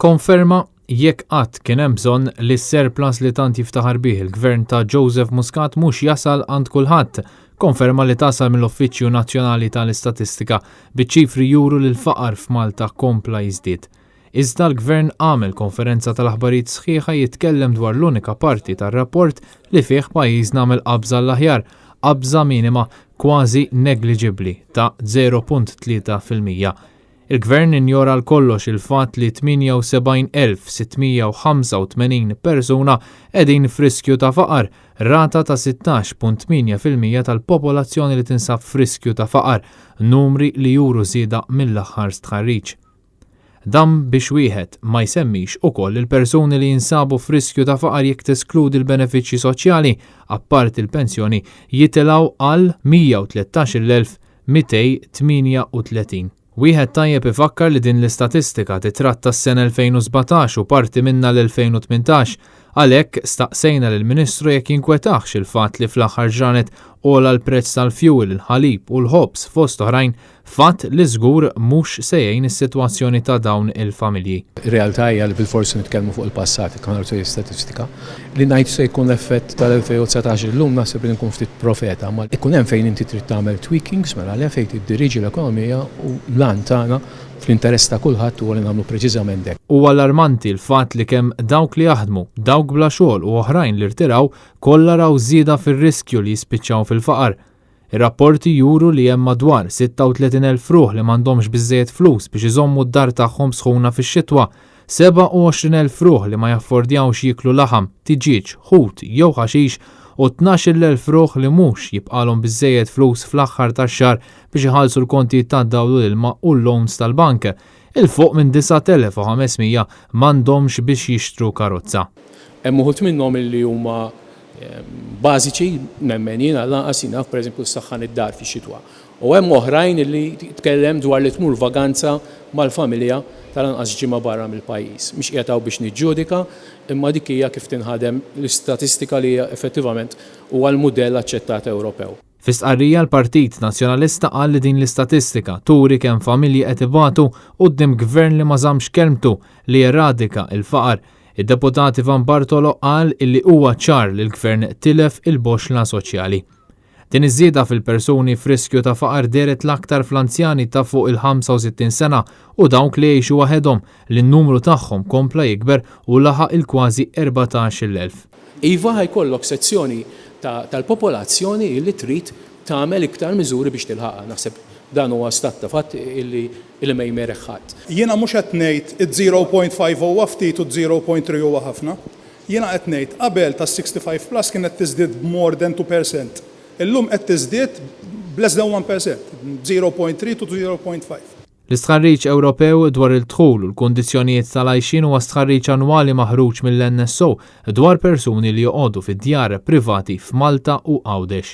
Konferma jekk qatt kien hemm bżonn li s-surplus li tant jiftaħar bih il-Gvern ta' Joseph Muscat mhux jasal għand kulħadd. Konferma li tasal mill-Uffiċċju Nazzjonali tal-Istatistika biċ-ċifri juru li l-faqar f'Malta kompla jiżdied. Iżda l-Gvern għamel konferenza tal-aħbarijiet sħiħa jitkellem dwar l-unika parti tar-rapport li fih pajjiżna għamel qabża għall-aħjar, qabża minima kważi negliġibbli ta' 0.3%. Il-Gvern injora għal kollox il-fatt li 78,685 persuna qegħdin f'riskju ta' faqar, rata ta' 16.8% tal-popolazzjoni li tinsab f'riskju ta' faqar, numri li juru żieda mill-aħħar stħarriġ. Dan biex wieħed ma jsemmix ukoll il-persuni li jinsabu f'riskju ta' faqar jekk teskludi l-benefiċċji soċjali, apparti l-pensjoni, jitilgħu għal 113,238. Wieħed tajjeb ifakkar li din l-istatistika titratta s-sena 2017 u parti minnha l-2018. Għalhekk, staqsejna lill-Ministru jekk jinkwetahx il-fatt li fl-aħħar ġranet għola l-prezz tal-fjuwil, il-ħalib u l-ħobż fost oħrajn, fatt li żgur mhux se jgħin is-sitwazzjoni ta' dawn il-familji. Ir-realtà hija li bilfors nitkellmu fuq il-passat jekk nħarsu lejn l-istatistika. Li ngħid se jkun l-effett tal-2019 illum naħseb li nkun ftit profeta, imma ikun hemm fejn inti trid tagħmel tweakings, mela le fejn tiddiriġi l-ekonomija u l-għan tagħna fl-interess ta' kulħadd huwa li nagħmlu preċiżament hekk. Huwa allarmanti l-fatt li kemm dawk li jaħdmu, dawk bla xogħol u oħrajn li rtiraw kollha raw żieda fir-riskju li jispiċċaw fil-faqar. Ir-rapporti juru li hemm madwar 36,000 ruħ li m'għandhomx biżżejjed flus biex iżommu d-dar tagħhom sħuna fix-xitwa, 27,000 ruħ li ma jaffordjawx jieklu laħam, tiġieġ, ħut jew ħaxix u 12,000 ruħ li mhux jibqgħalhom biżżejjed flus fl-aħħar tax-xahar biex iħallsu l-kontijiet tad-dawl u l-ilma u l-loans tal-bank. 'Il fuq minn 9,500 m'għandhomx biex jixtru karozza. Hemm uħud minnhom illi huma bażiċi, nemmen jien, għall-anqas jien naf pereżempju ssaħħan id-dar fix-xitwa. U hemm oħrajn li tkellem dwar li tmur vaganza mal-familja tal-anqas ġimgħa barra mill-pajjiż. Mhix qiegħed hawn biex niġġudika, imma dik hija kif tinħadem l-istatistika li hija effettivament huwa l-mudell aċċettat Ewropew. Fi stqarrija l-Partit Nazzjonalista qal li din l-istatistika turi kemm familji qed ibatu quddiem Gvern li ma żammx kelmtu li jeradika l-faqar. Id-Deputat Ivan Bartolo qal illi huwa ċar li l-Gvern tilef il-boxxla soċjali. Din iż-żieda fil-persuni f'riskju ta' faqar dehret l-aktar fl-anzjani ta' fuq il-65 sena u dawk li jgħixu waħedhom li n-numru tagħhom kompla jikber u laħaq il-kważi 14,000. Iva ħa jkollok sezzjoni tal-popolazzjoni illi trid tagħmel iktar miżuri biex tilħaqha. Naħseb dan huwa stat ta' fatt illi illi ma jmerih ħadd. Jiena mhux qed ngħid id-0.5 huwa ftit u d-0.3 huwa ħafna. Jiena qed ngħid qabel tas-65 plus kienet tiżdied b'more than 2%. Illum qed tiżdied b'less than 1%, 0.3 to 0.5. L-Istħarriġ Ewropew dwar il-Dħul u l-Kundizzjonijiet tal-Għajxien huwa stħarriġ annwali maħruġ mill-NSO dwar persuni li joqogħdu fi djar privati f'Malta u Għawdex.